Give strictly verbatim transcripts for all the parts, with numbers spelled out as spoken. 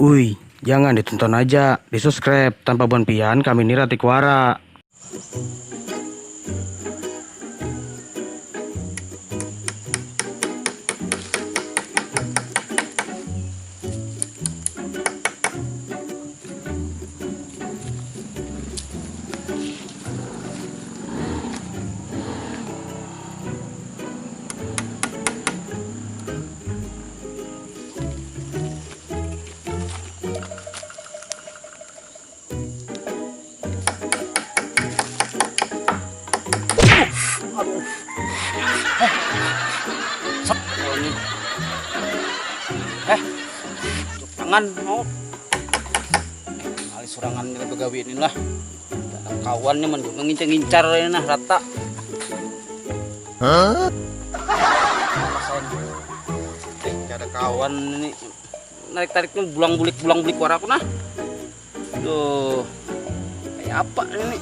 Ui, jangan ditonton aja, di-subscribe. Tanpa buan pian, kami ni ratik wara. Aduh. Eh. Sep. Oh, ini. Eh. Tangan mau. Kali surangan kita begawi ini lah. Ada kawan nih menurut ngincar-ngincar ini nah rata. Hah? Ada kawan ini narik-tariknya bulang bulik bulang bulik waraku nah. Duh, kayak apa ini?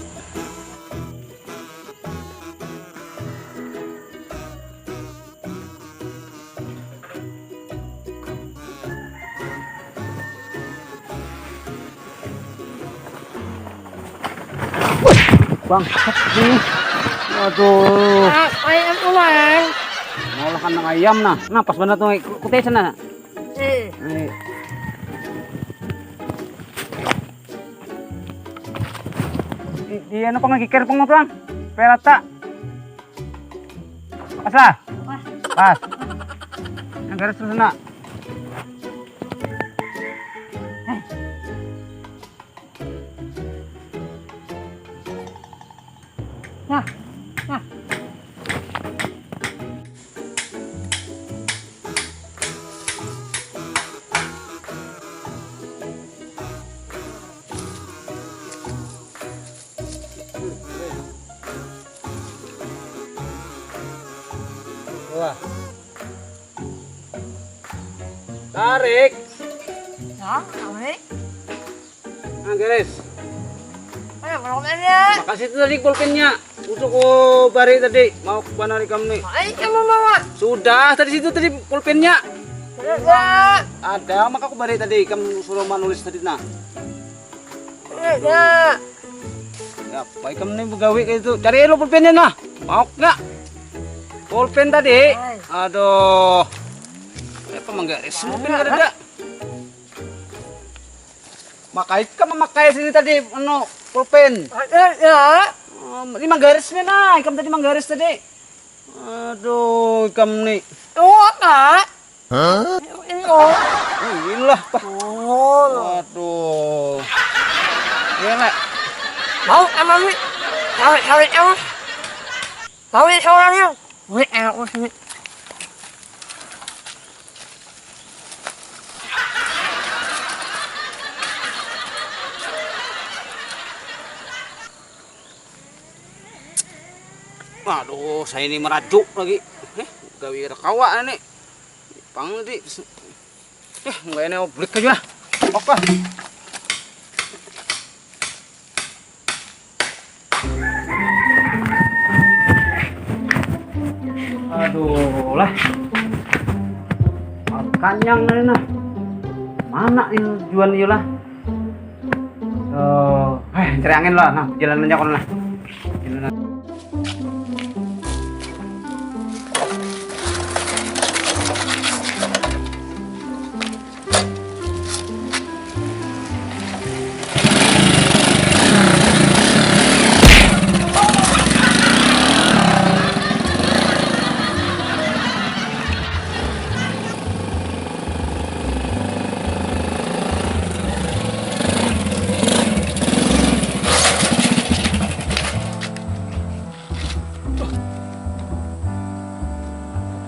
Bangsat nih. Waduh. Ah, ayam ulah. Mau lah kandang ayam nah. Nah, pas banget tuh, ku-, kutai sana. Eh. Eh. Di, di anu pang lagi care pang tuang. Perata. Pas lah. Pas. Pas. Yang garis terus nak. Eh. Nah, nah. Wah. Tarik. Ya, tarik. Nah, garis. Ayo, belum ini. Makasih itu tadi pulpennya. Untuk ku bari tadi, mau ku banar ikam nih. Ayo, kamu bawa. Sudah, tadi situ tadi pulpennya. Sudah, Pak. Ada, maka ku bari tadi ikam suruh manulis tadi nah. Sudah, Pak. Ya, apa ikam nih begawi kayak itu? Cari lo pulpennya nah. Mau nggak? Pulpen tadi. Hai. Aduh. Apa manggaris pulpen kada ada? Makai ka mamakai sini tadi anu pulpen. Ada ya. Em, ini manggaris nih nah, ikam tadi manggaris tadi. Aduh, ikam nih. Oh, apa? Hah? Ini oh. Oh, ilah, Pak. Oh. Waduh. Iya, Nek. Mau sama nih. Tarik, tarik, tarik. Tarik seorangnya. Wih, enak banget. Waduh, saya ini merajuk lagi. Eh, gawi ada kawa nih. Pang tadi. Eh, enggak ini oblik aja lah. Oke. Aduh lah. Kanyang nih nah. Mana ini tujuan iya lah? Eh, eh, cari angin lah. Nah, jalan aja kono lah. Jalan.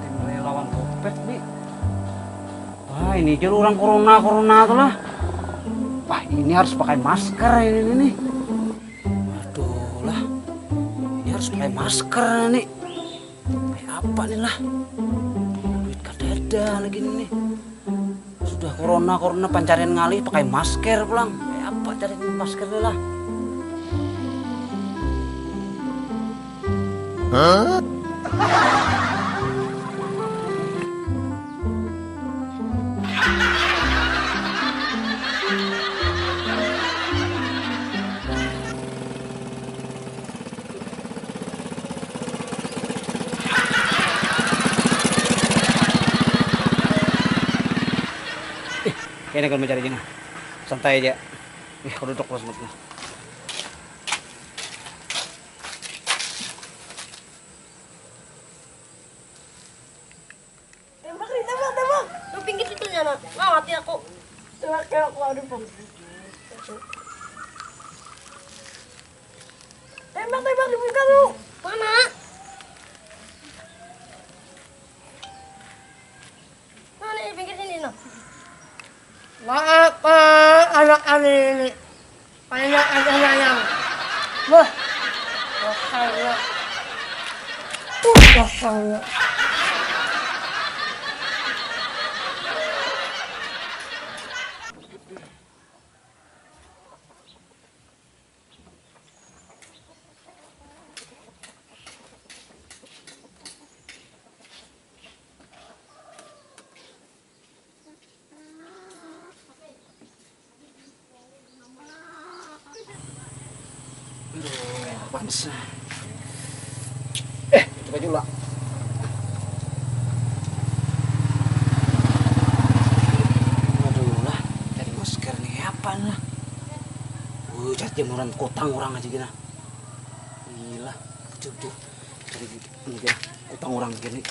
Tim relawan Covid, Bi. Wah, ini jar orang corona, corona tuh lah. Wah, ini harus pakai masker ini, ini nih. Waduh lah. Ini harus pakai masker nih. Pakai apa nih lah? Duit kada ada lagi nih. Sudah corona, corona pancarian ngalih pakai masker pulang. Pakai apa cari masker nih lah? Hah? Ini kalau mencari gini, santai aja. Ih, aku duduk terus, nah. Tembak nih, tembak, tembak. Lu pinggir situ, Jana. Nggak mati aku. Tembak, tembak, aku ada pom. Tembak, tembak di muka lu. Mana? Mana di pinggir sini, no? Maaf, Pak, anak kami ini. Banyak aja yang. Wah. Wah, Allah. Wah, Allah. Aduh, panas. Eh, coba dulu lah. Aduh lah, cari masker nih apa lah? Uh, cari jemuran kutang orang aja gila. Gila, cucu. Cari ini gila, kutang orang gini.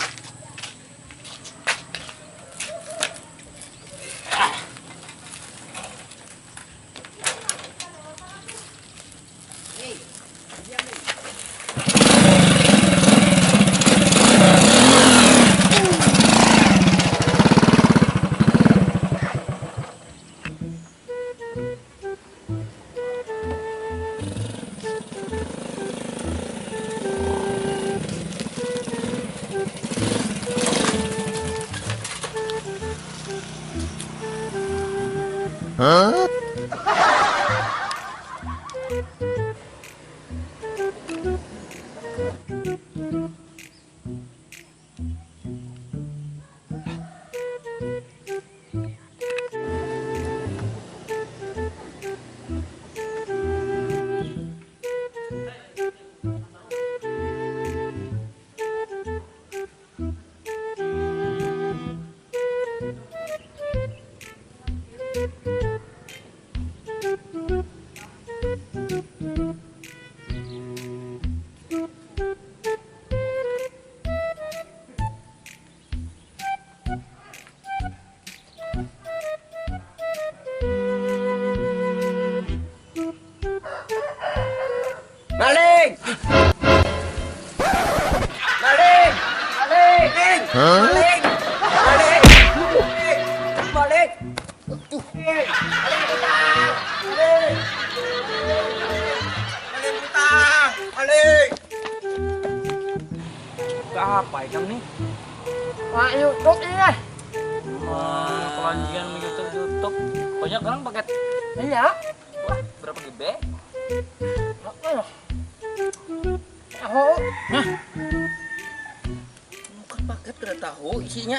Maling! Maling! Maling! Hah? Maling! Maling! Maling! Aduh. Maling kutang! Maling! Maling kutang! Maling! Buka apa ikam nih? Wah, YouTube ini lah. Wah, kelanjian YouTube, YouTube. Banyak orang pakai. Iya. Wah, berapa G B? Apa ya? Tahu. Hah? Bukan paket, kada tahu isinya.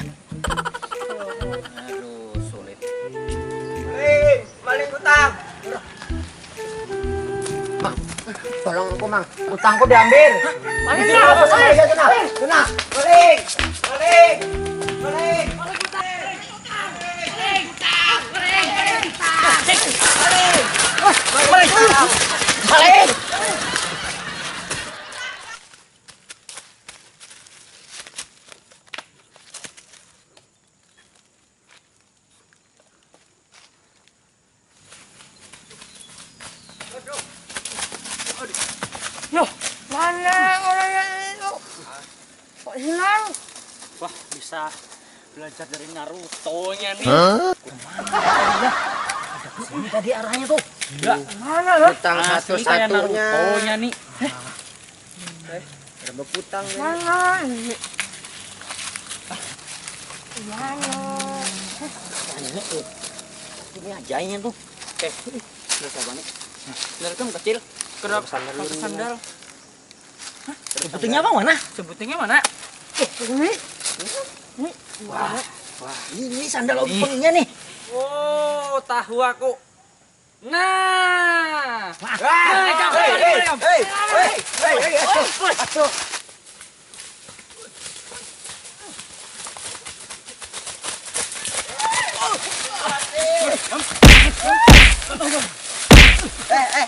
Aduh, sulit. Hei, maling kutang. Mang, tolong aku, Mang. Utangku diambil. Maling. Apa sengaja tu, nah? Tu, nah. Maling. Maling. Maling. Maling. Maling. Maling. Maling. Loh, mana orangnya itu? Kok hilang? Wah, bisa belajar dari Naruto-nya nih. Hah? Kemana? Ada kesini tadi arahnya tuh. Enggak. Mana, loh? Utang asli kayak satu-satunya. Naruto-nya nih. Ada berputang nih. Mana ini? Mana? Ini tuh. Ini ajaannya tuh. Eh, udah siapa nih? Dari kamu kecil. Kenapa sandal? Sandal. Sebutingnya apa mana? Sebutingnya mana? Eh, ini. Ini. Wah, wah, ini sandal ompengnya nih. Oh, tahu aku. Nah. Wah. Nah, hei, hei, hei, hei, hei, hei, aduh, aduh. Eh, eh, eh,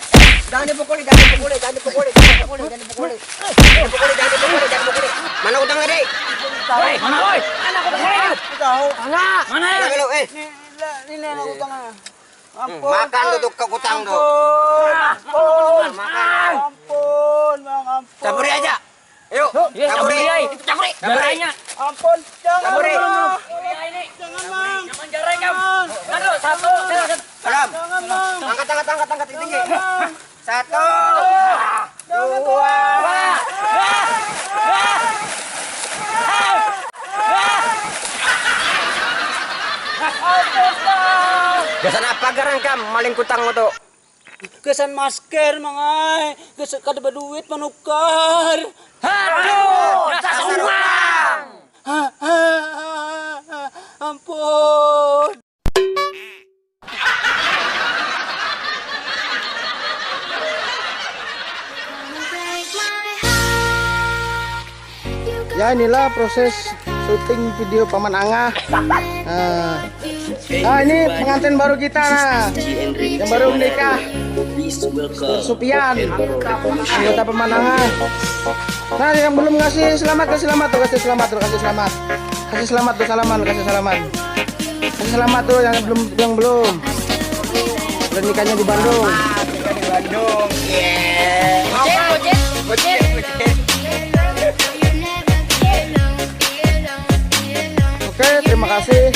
jangan dipukuli, jangan dipukuli, jangan dipukuli, jangan dipukuli, jangan dipukuli, jangan dipukuli, jangan dipukuli, jangan dipukuli. Mana utang tadi? Hei, mana oi? Mana aku pukuli? Tahu. Mana? Mana? Mana lu? Eh, Ini, ini aku utangnya. Ampun. Makan tuh tuh kutang tuh. Ampun. Makan. Ampun, Bang, ampun. Caburi aja. Yuk, Iya, caburi caburi. ai. Itu caburi. Darahnya. Ampun, jangan, Caburi. Bang. Iya ini. Jangan, Bang. Jangan jarai kamu. Satu, satu, satu. Salam. Jangan, Bang. Angkat, angkat, angkat, angkat tinggi. Jangan, Bang. Satu. Jangan, Dua. Bang. Gasan apa garang kam maling kutang tu? Gasan masker, Mang ai. Gasan kada baduit manukar. Aduh, dasar urang. Ha, ha, ha, ha. Ampun. Ya, inilah proses syuting video Paman Angah. Nah, nah, ini pengantin baru kita, nah, yang baru menikah, Supian, anggota Paman Angah. Nah, yang belum ngasih selamat, kasih selamat tuh, kasih selamat tuh, kasih selamat, kasih selamat tuh, salaman, kasih salaman, kasih selamat tuh yang belum, yang belum. Dan nikahnya di Bandung. Di Bandung. Yeah. Bocil, bocil, bocil, bocil. Oke, terima kasih.